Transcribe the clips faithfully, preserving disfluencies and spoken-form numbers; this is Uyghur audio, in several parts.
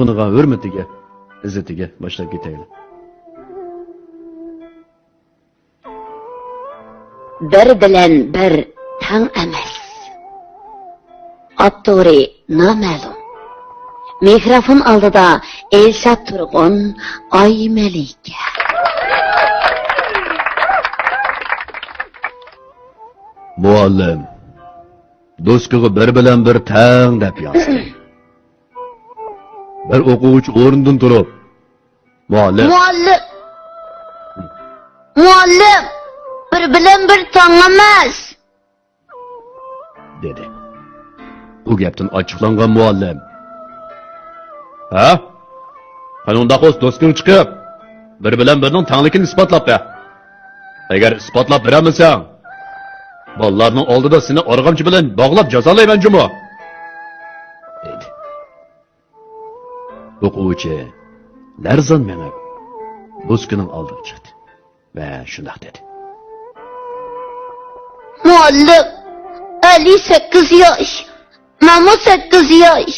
ئۇنىڭغا ھۆرمىتىگە، ئىززىتىگە باشلاپ كېتەيلى. بىر بىلەن بىر تەڭ ئەمەس. ئاپتورى نامەلۇم. مىكروفون ئالدىدا ئىلشات تۇرغۇن، ئاي مەلىكە. مۇئەللىم، دوسكىغا بىر بىلەن بىر تەڭ دەپ يازدى. بىر ئوقۇغۇچى ئورنىدىن تۇرۇپ، مۇئەللىم. مۇئەللىم. مۇئەللىم، بىر بىلەن بىر تەڭ ئەمەس. دېدى. بۇ گەپتىن ئاچچىقلانغان مۇئەللىم. ھە؟ قېنى ئۇنداق بولسا دوسكىڭ چىقىپ، بىر بىلەن بىرنىڭ تەڭلىكىنى ئىسپاتلاپ بەر. ئەگەر ئىسپاتلاپ بېرەلمىسەڭ، بالىلارنىڭ ئالدىدا سېنى ئارغامچا بىلەن باغلاپ جازالايمەن جۇمۇ. دېدى. ئوقۇغۇچى لەرزان مېڭىپ، دوسكىنىڭ ئالدىغا چىقتى ۋە شۇنداق دېدى. مۇئەللىم، ئەلى سەككىز ياش، مەنمۇ سەككىز ياش.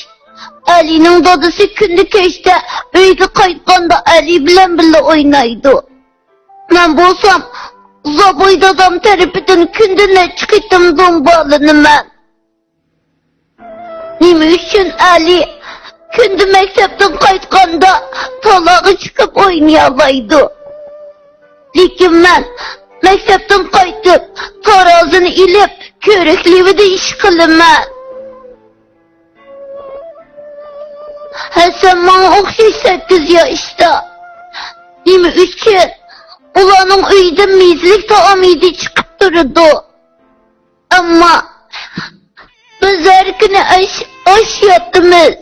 ئەلىنىڭ دادىسى كۈندە كەچتە ئۆيگە قايتقاندا ئەلى بىلەن بىللە ئوينايدۇ. مەن بولسام زابوي دادام تەرىپىدىن كۈندە نەچچە قېتىم زومبالىنىمەن. نېمە ئۈچۈن ئەلى كۈندە مەكتەپتىن قايتقاندا تالاغا چىقىپ ئوينىيالايدۇ؟ لېكىن مەن مەكتەپتىن قايتىپ، تارازىنى ئېلىپ، كۆۋرۈك لېۋىدە ئىش قىلىمەن. ھەسەن ماڭا ئوخشاش سەككىز ياشتا. نېمە ئۈچۈن ئۇلارنىڭ ئۆيىدە مېزىلىك تائام ھىدى چىقىپ تۇرىدۇ؟ ئەمما بىز ھەر كۈنى ئاش، ئاش يەيمىز.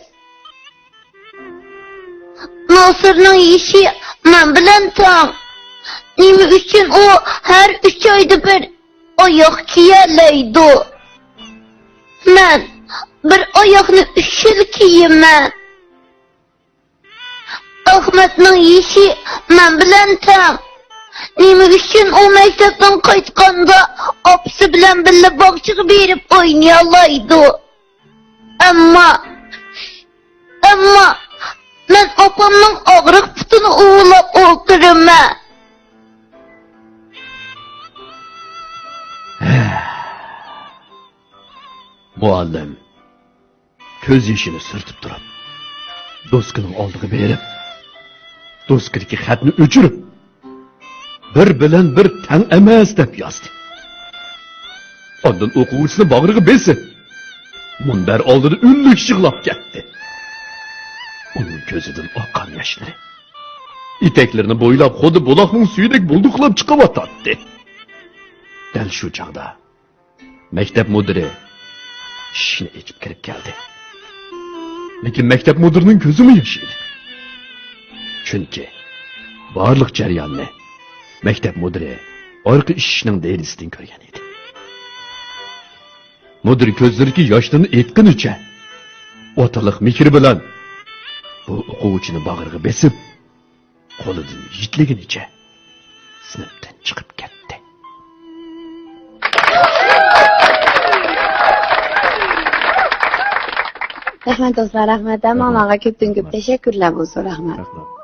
ناسىرنىڭ يېشى مەن بىلەن تەڭ. نېمە ئۈچۈن ئۇ ھەر ئۈچ ئايدا بىر ئاياغ كىيەلەيدۇ؟ مەن بىر ئاياغنى ئۈچ يىل كىيىمەن. ئەخمەتنىڭ يېشى مەن بىلەن تەڭ. نېمە ئۈچۈن ئۇ مەكتەپتىن قايتقاندا ئاپىسى بىلەن بىللە باغچىغا بېرىپ ئوينىيالايدۇ؟ ئەمما، ئەمما مەن ئاپامنىڭ ئاغرىق پۇتىنى ئۇۋىلاپ ئولتۇرىمەن. مۇئەللىم كۆز يېشىنى سۈرتۈپ تۇرۇپ، دوسكىنىڭ ئالدىغا بېرىپ، دوسكىدىكى خەتنى ئۆچۈرۈپ، «بىر بىلەن بىر تەڭ ئەمەس» دەپ يازدى. ئاندىن ئوقۇغۇچىسىنى باغرىغا بېسىپ، مۇنبەر ئالدىدا ئۈنلۈك يىغلاپ كەتتى. ئۇنىڭ كۆزىدىن ئاققان ياشلىرى ئېتەكلىرىنى بويلاپ، خۇددى بۇلاقنىڭ سۈيىدەك بۇلدۇقلاپ چىقىۋاتاتتى. دەل شۇ چاغدا مەكتەپ مۇدىرى ئىشىكنى ئېچىپ كىرىپ كەلدى. لېكىن مەكتەپ مۇدىرىنىڭ كۆزىمۇ ياش ئىدى. چۈنكى بارلىق جەرياننى مەكتەپ مۇدىرى ئارقا ئىشىكنىڭ دېرىزىسىدىن كۆرگەن ئىدى. مۇدىر كۆزلىرىدىكى ياشلىرىنى ئېيتقىنىچە، ئاتىلىق مېھرى بىلەن بۇ ئوقۇغۇچىنى باغرىغا بېسىپ، قولىدىن يېتىلىگىنىچە سىنىپتىن چىقىپ كەتتى. رەھمەت دوستلار، رەھمەت. ھەممىڭلارغا كۆپتىن كۆپ تەشەككۈرلەر بولسۇن، رەھمەت. رەھمەت.